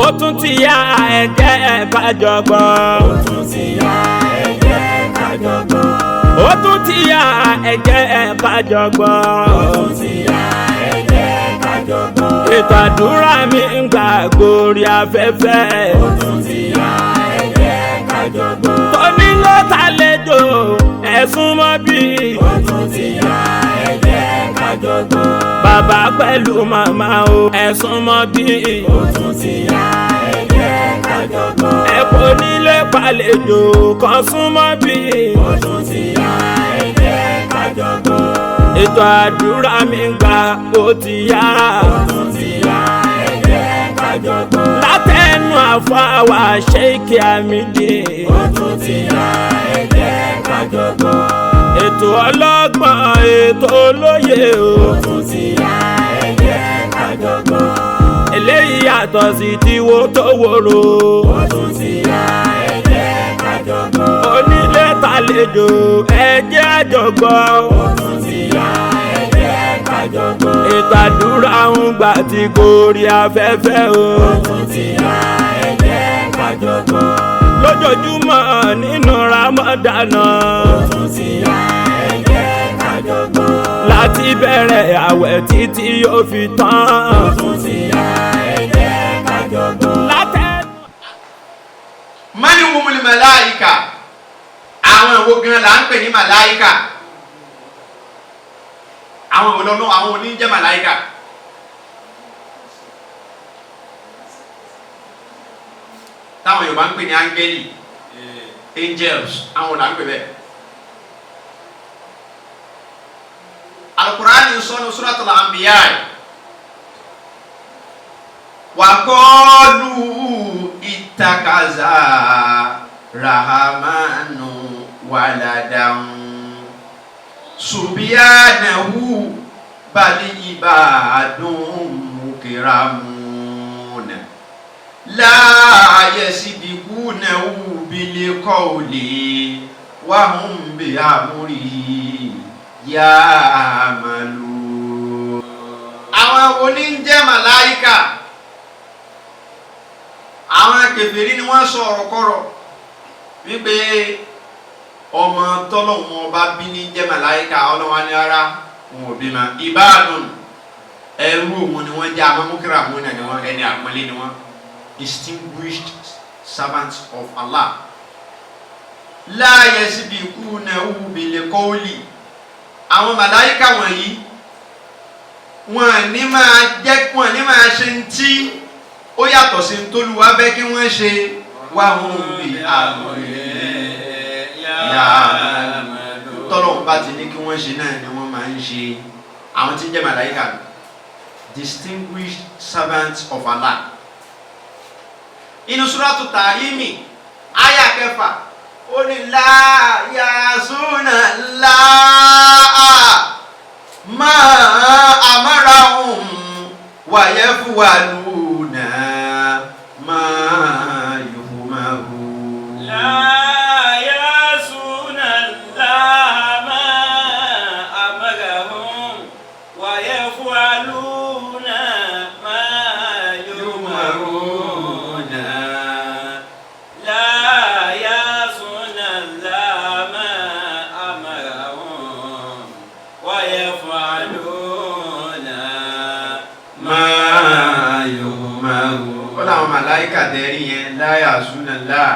Ó tún ti yá, ẹ jẹ́ ká jọ gbọ́. Ó tún ti yá, ẹ jẹ́ ká jọ gbọ́. Ó tún ti yá, ẹ jẹ́ ká jọ gbọ́. Ó tún ti yá, ẹ jẹ́ ká jọ gbọ́. Ètò àdúrà mi ń gbà gorí afẹ́fẹ́. Ó tún ti yá, ẹ jẹ́ ká jọ gbọ́. Tóní ló tàlejò ẹ̀sùn mọ́ bí. Ó tún ti yá, ẹ jẹ́ ká jọ gbọ́. Bàbá pẹ̀lú màmá o, ẹ̀sùn mọ́ bí. Ó tún ti yá, ẹ jẹ́ ká jọ gbọ́. Ẹ kò nílé pàlejò kan sún mọ́ bí. Ó tún ti yá, ẹ jẹ́ ká jọ gbọ́. Ètò àdúrà mi ń gbà ó ti yá. Ó tún ti yá, ẹ jẹ́ ká jọ gbọ́. Látẹnu àfàwà Sheikh Hamidi. Ó tún ti yá, ẹ jẹ́ ká jọ gbọ́. Ètò ọlọ́gbọ́n, ètò olóye o. Ó tún ti yá, ẹ jẹ́ ká jọ gbọ́. Eléyìí yàtọ̀ sí tiwo tó wòrò. Ó tún ti yá, ẹ jẹ́ ká jọ gbọ́. Onílé tàlejò, ẹ jẹ́ á jọ gbọ́. Ó tún ti yá, ẹ jẹ́ ká jọ gbọ́. Ètò àdúrà ń gbà tí gorí afẹ́fẹ́ o. Ó tún ti yá, ẹ jẹ́ ká jọ gbọ́. Lójoojúmọ́ nínú Ramadana. Ó tún ti yá, ẹ jẹ́ ká jọ gbọ́. Láti bẹ̀rẹ̀ àwẹ̀ títí yóò fi tán. Ó tún ti yá, ẹ jẹ́ ká jọ gbọ́. Látẹnu. Mani wumuli malaika, àwọn ìwo gan la ń pè ní malaika? Àwọn ìwo lọ́nà àwọn oníjẹ́ malaika? Táwọn Yorùbá ń pè ní áńgẹ́lì, angels, àwọn là ń pè bẹ́ẹ̀. Alukurani sọnù Suratul Anbiya, wa qalu ittakaza rahamanu waladan subhanahu bali ibadun mukramun la yasbiqunahu bil qawli wa hum bi amrihi ya'malun. Àwọn oníjẹ́ màláíkà, àwọn kèfèrí ni wọ́n sọ ọ̀rọ̀ kọ̀rọ̀ wípé ọmọ tọ́lọ́hun ọba bí ní jẹ́ màláíkà. Ọlọ́wọ́n ní ara òun ò bímọ. Ìbáàdùn ẹrú òun ni wọ́n jẹ́, àmọ́ múkìrà òun ni wọ́n, ẹni àpọ́nlé ni wọ́n, distinguished servants of Allah. La yasbiqunahu bil qawli, àwọn màláíkà wọ̀nyí wọn ní máa jẹ́, wọn ní máa ṣe ń tí ó yàtọ̀ sí ntòlúwa bẹ́ẹ̀ kí wọ́n ṣe, wà hùn bí àmọ̀lẹ́ tọ́lọ́hún bá ti ní kí wọ́n ṣe náà ni wọ́n máa ń ṣe. Àwọn tí ń jẹ́ màláíkà, distinguished servants of Allah. Inú Suratu Tahrimi àyà kẹfà, ó ní la yasuna láà ma amarahum wa yaf'aluna ma yu'marun. La yasuna Allaha ma amarahum wa yaf'aluna ma yu'marun. La yasuna Allaha ma amarahum wa yaf'aluna ma yu'marun. Ó láwọn màláìkà tẹ́rí yẹn, la yasuna Allah,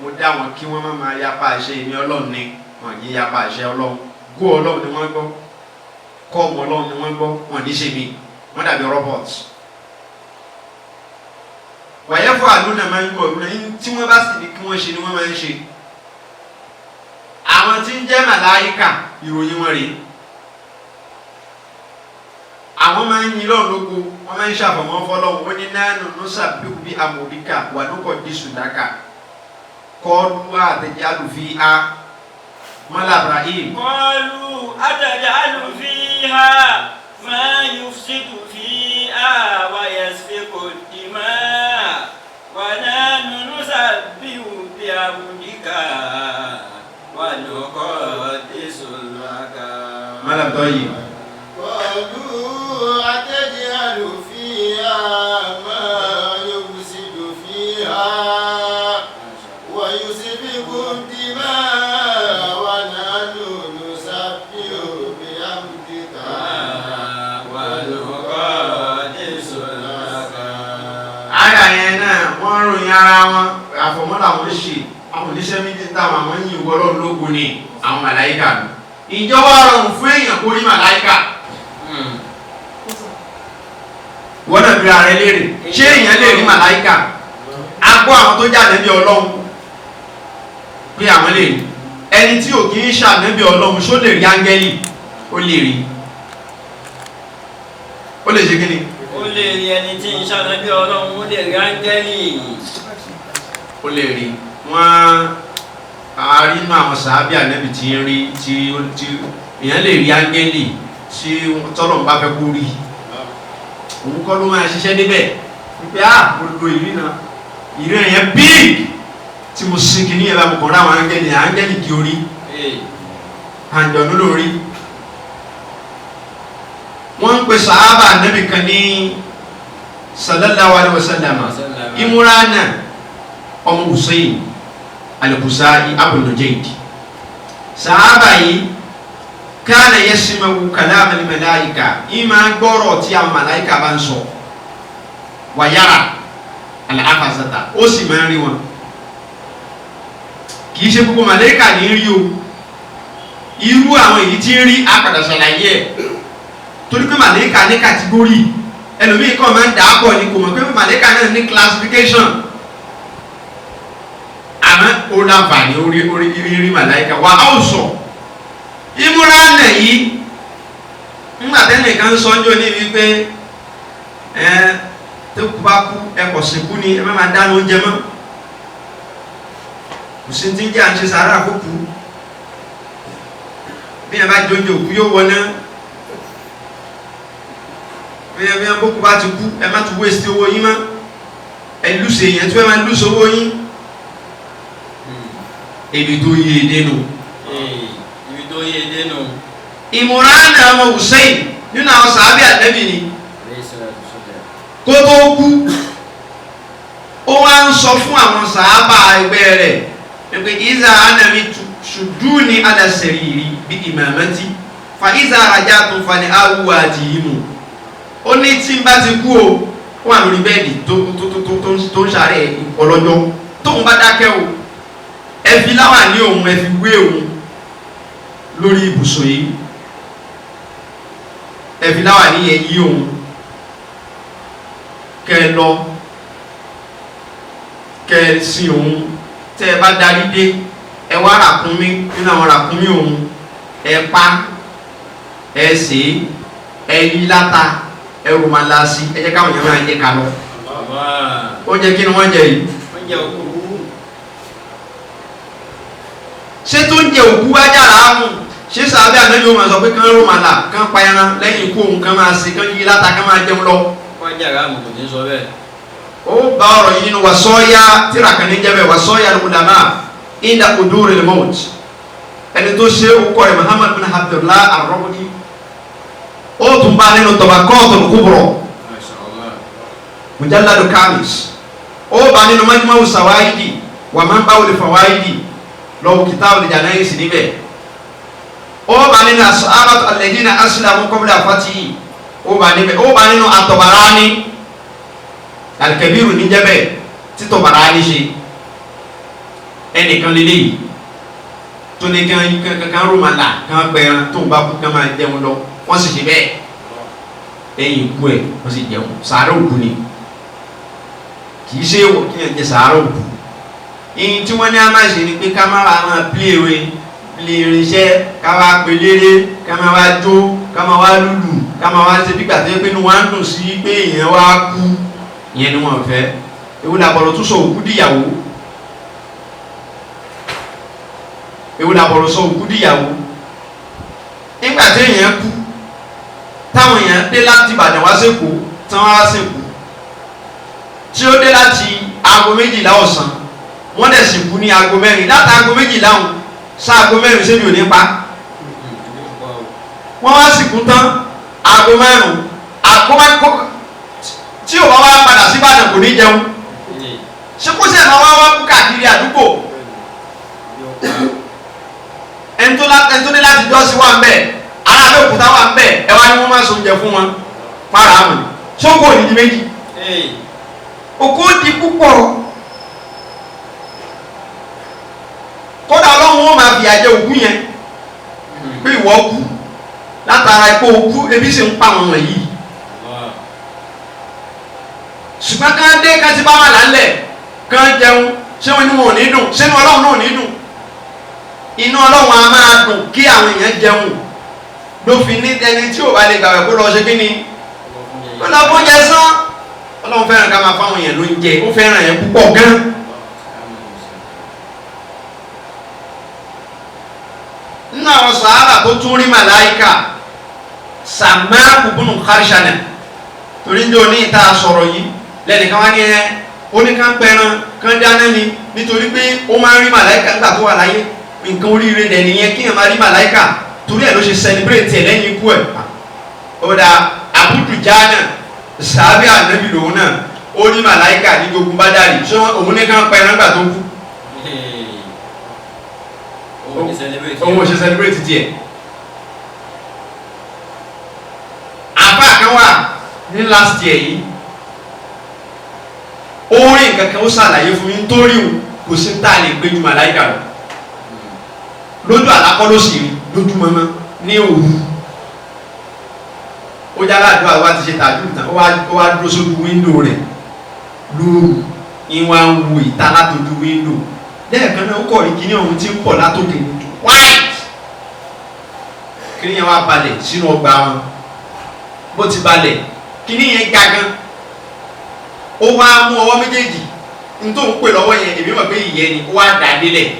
mo dá wọn kí wọ́n má máa yapa àṣẹ èmi Ọlọ́run ni. Wọn kì í yapa àṣẹ Ọlọ́run. Gó Ọlọ́run ni wọ́n gbọ́, kọ́ ọmọ Ọlọ́run ni wọ́n gbọ́, wọn ní ṣe mi, wọ́n dàbí robots. Wàyẹ̀ fún àlùnà máa ń gbọ́ ọ̀run náà, tí wọ́n bá sì ní kí wọ́n ṣe ni wọ́n máa ń ṣe. Àwọn tí ń jẹ́ màláìkà, ìròyìn wọn rèé. Àwọn máa ń yin lọ́run lóko, wọ́n máa ń ṣàfọ̀mọ́ fọlọ́run. Ó ní nánú nùsàbíù bí amòríkà wà lóko dísùdákà kọlu àtẹ̀jálù fi a mọ́lá Ibrahim. قالوا أتجعل فيها ما يفسد فيها ويسفك الدماء ونحن نسبح بحمدك ونقدس لك. Mọ́lá tọ́yì. قالوا أتجعل فيها ما يفسد ròyìn ara wọn àfọ̀mọ́ làwọn ń ṣe àwọn oníṣẹ́ méjì táwọn àwọn yìí wọ́ lọ́run lógun ni àwọn màláìkà nù. Ìjọba rọrùn fún èèyàn kó rí màláìkà. Wọ́n náà bí ara rẹ léèrè ṣé èèyàn lè rí màláìkà? A gbọ́ àwọn tó jáde bí Ọlọ́run pé àwọn lè rí. Ẹni tí ò kì í ṣànábì Ọlọ́run ṣó lè rí áńgẹ́lì? Ó lè rí. Ó lè ṣe kí ni? Ó lè rí ẹni tí ń ṣànábì Ọlọ́run, ó lè rí áńgẹ́lì. Ó lè rí. Wọ́n a rí inú àwọn sàábì ànábì tí ń rí tí èèyàn lè rí áńgẹ́lì tí tọ́lọ́run bá fẹ́ kó rí. Òun kọ́ ló máa ṣiṣẹ́ débẹ̀ wípé a mo lo ìrìnà ìrìnà yẹn bíi tí mo sin kìíní yẹn bá mo kàn ráwọn áńgẹ́lì áńgẹ́lì kí orí àǹjọ̀nú lórí. Wọ́n ń pe sàábà ànábì kan ní sallallahu alaihi wasallam Imurana ọmọ Hussein al-Khuzai Abu Nujayd. Sàábà yìí kana yasma'u kalama al-malaika, ìmọ̀ gbọ́rọ̀ tí àwọn màláìka bá ń sọ, wàyàrá al-afasata, ó sì máa ń rí wọn. Kì í ṣe gbogbo màláìka ní rí o, irú àwọn èyí tí ń rí apàdà ṣàlàyé ẹ̀, torí pé màláìka ní kàtígórì, ẹlòmíì kàn máa ń dà á pọ̀ ní kò mọ̀ pé màláìka náà ní classification. Àmọ́ ó láǹfààní orí orí rí màláìka wà á ò sọ. Ìmúra nà yìí ńgbà tẹ́lẹ̀ kan sọ ń jò ní wípé ẹ tó kú bá kú ẹ kọ̀ sìnkú ni ẹ má máa dáná oúnjẹ mọ́, kò sí ti ń jẹ́ à ń ṣe sàárà kó kú, bí ẹ bá jẹ oúnjẹ òkú yóò wọná, bí ẹ bó kú bá ti kú ẹ má tún wéṣí owó yín mọ́, ẹ lùsè yẹn tí ẹ má lùsè owó yín. Ebi tó yé e dénú. Ìmúránà ọmọ Hussein nínú àwọn sàábì ànábì ni kó tó kú ó wá ń sọ fún àwọn sàábà ẹgbẹ́ rẹ̀ pé ìzà anami ṣùdúni alásẹ̀rìrì bí ìmàmẹ́tì fa ìzà ajá tó fa ní awúwa àti ìmù. Ó ní tí n bá ti kú o, ó wà lórí bẹ́ẹ̀dì tó ń ṣàárẹ̀ ọlọ́jọ́, tóun bá dákẹ́ o ẹ fi láwà ní òun, ẹ fi wé òun lórí ibùsùn yìí, ẹ fi láwà ní ẹyí òun kẹ ẹ lọ kẹ ẹ sin òun, tẹ ẹ bá darí dé ẹ wá ràkúnmí nínú àwọn ràkúnmí òun, ẹ pa ẹ sè é, ẹ yí láta, ẹ rò máa la sí, ẹ jẹ́ káwọn èèyàn máa jẹ ká lọ. Oúnjẹ kí ni wọ́n jẹ yìí? Ṣé tó ń jẹ òkú bá jára mú? Ṣé sàbẹ̀ ànábi ó máa sọ pé kán rò máa là kán pa ẹran lẹ́yìn ikú òun, kán máa sè, kán yí láta, kán máa jẹun lọ? Wọ́n jára mú kò ní sọ bẹ́ẹ̀. Ó bá ọ̀rọ̀ yìí nínú wàsọ́ọ́yá tíra kan ní jẹ́bẹ̀ wàsọ́ọ́yá al-ulama inda huduril maut. Ẹni tó ṣe orúkọ rẹ̀ Muhammad bin Abdullah ar-Rabbi. Ó tún bá nínú Tabaqatul Kubra mujalladu kamis. Ó bá nínú Majma'u Sawaidi wa Manba'ul Fawaidi lọ́wọ́ kitabul janaiz níbẹ̀. Ó bá nínú as-sahabatu alladhina aslamu qabla fatihi, ó bá níbẹ̀. Ó bá nínú at-Tabarani al-Kabiru níjẹ́bẹ̀ tí Tabarani ṣe. Ẹnìkan lélẹ́yìí tó ní kan rúmàlà kan gbẹran tó ń bá kú kan máa jẹun lọ, wọ́n sì ṣe bẹ́ẹ̀ lẹ́yìn ikú ẹ̀ wọ́n sì jẹun. Sàárà òkú ni, kì í ṣe wọ́n kí ẹ̀ jẹ sàárà òkú. Ìyìn tí wọ́n ní a máa ṣe ni pé ká má wàá máa pílé irinṣẹ́, ká wá pe léré, ká máa wá jó, ká máa wá lùlù, ká máa wá ṣe bí gbàtẹ́ pé inú wa ń dùn sí pé èèyàn wá kú. Ìyẹn ni wọ́n fẹ́. Ewu làbọ̀rọ̀ tún sọ òkú dìyàwó. Ewu làbọ̀rọ̀ sọ òkú dìyàwó. Nígbà tí èèyàn kú, táwọn èèyàn dé láti Ìbàdàn wá sÉkòó, tí wọ́n wá sìnkú, tí ó dé láti aago 12 ọ̀sán, wọ́n dẹ̀ sìnkú ní aago 4. Láti aago 12 ọ̀hún sáago 4 ṣébi ò ní pa. Wọ́n wá sìnkú tán aago 5, tí ò bá wá padà sí Ìbàdàn kò ní jẹun. Ṣé kó sẹ̀ máa wá wá kú káàkiri àdúgbò? Ẹni tó ní láti jọ́sí wà ń bẹ̀, ará Abẹ́òkúta wà ń bẹ̀, ẹ wá ní wọ́n máa so oúnjẹ fún wọn fara àmì. Ṣókò ní di méjì, òkú di púpọ̀. Kódà Ọlọ́run ó máa fìyà jẹ òkú yẹn pé ìwọ kú látara ipò òkú, ebi sì ń pa àwọn wọ̀nyí. Ṣùgbọ́n ká dé ká ti bá wà lálẹ́ ká jẹun, ṣé wọn inú wọn ò ní dùn? Ṣé inú Ọlọ́run náà ò ní dùn? Inú Ọlọ́run á máa dùn kí àwọn èèyàn jẹun. Ló fi ní ẹni tí ò bá lè gbàgbé kó lọ ṣe kí ni, kó lọ fún oúnjẹ sán. Ọlọ́run fẹ́ràn ká máa fáwọn èèyàn lóúnjẹ, ó fẹ́ràn yẹn púpọ̀ gan. Nínú àwọn sàhábà tó tún rí màláìkà, Sàmáàkù bùnú Kharshana, torí ní òní ìta sọ̀rọ̀ yìí lẹ́nìkan wá ní ẹ ó ní ká pẹran kán dáná ni, nítorí pé ó máa ń rí màláìkà nígbà tó wà láyé. Nǹkan oríire dẹ̀ nìyẹn kéèyàn máa rí màláìkà, torí ẹ̀ ló ṣe celebrate ẹ̀ lẹ́yìn ikú ẹ̀. Ó dà Abu Dujana sàábì ànábì lòun náà ó rí màláìkà ní gbogbo Bádàrí, ṣé òun ní ká pẹran nígbà tó kú? Òun ò ṣe celebrate tiẹ̀. Àfa kan wà ní last year yìí, ó rí nǹkan kan, ó ṣàlàyé fún mi nítorí o kò sí tá a lè gbé ju màláìkà lọ. Lójú àlákọ́ ló sì rí lójú mọ́mọ́ ní òru. Ó já aládùúgbò wa ti ṣe tàbí ìtàn, ó wá dúró sójú wíńdò rẹ̀ lóru, ìwà ń wo ìta látọjú wíńdò. Lẹ́ẹ̀kan náà ó kọ̀ rí kíní ọ̀hún tí ń pọ̀ látòkè white. Kíní yẹn wá balẹ̀ sínú ọgbà wọn. Bó ti balẹ̀, kíní yẹn ga gan. Ó wá mú ọwọ́ méjèèjì n tó ń pè lọ́wọ́ yẹn, èmi mọ̀ pé ìyẹn ni, ó wá dà délẹ̀.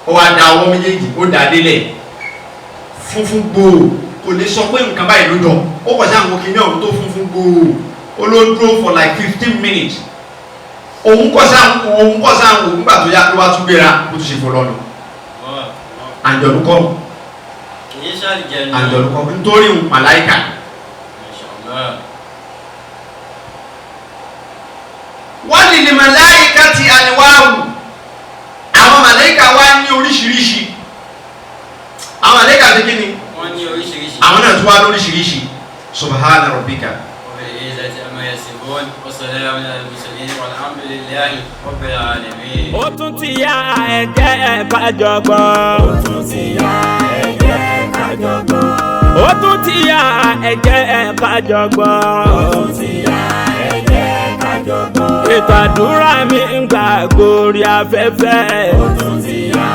Ó wá da ọwọ́ méjèèjì, ó dà délẹ̀ funfun gbòò, kò lè sọ pé nǹkan báyìí ló jọ. Ó kọ̀ sí àwọn kíní ọ̀hún tó funfun gbòò. Ó ló dúró for like 15 minutes. Òun kọ́ sáà òun kọ́ sáà òun nígbà tó yá ló wá tún gbéra, ó tún ṣe fò lọ́nà. Àjọ̀dún kọ́, àjọ̀dún kọ́, nítorí òun màláìkà. Wọ́n lè lè màláìkà ti àníwáwù. Àwọn màláìkà wá ní oríṣiríṣi. Àwọn màláìkà ti kí ni? Wọ́n ní oríṣiríṣi. Àwọn náà tún wá lóríṣiríṣi. Subhana rabbika. Ó tún ti yá, ẹ jẹ́ ká jọ gbọ́. Ó tún ti yá, ẹ jẹ́ ká jọ gbọ́. Ó tún ti yá, ẹ jẹ́ ká jọ gbọ́. Ó tún ti yá, ẹ jẹ́ ká jọ gbọ́. Ètò àdúrà mi ń gbà gorí afẹ́fẹ́. Ó tún ti yá,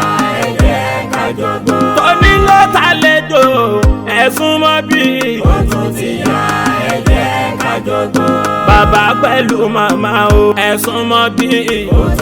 ẹ jẹ́ ká jọ gbọ́. Tóní ló tàlejò ẹ̀sùn mọ́ bí. Ó tún ti yá, ẹ jẹ́ ká jọ gbọ́. Bàbá pẹ̀lú màmá o, ẹ̀sùn mọ́ bí. Ó tún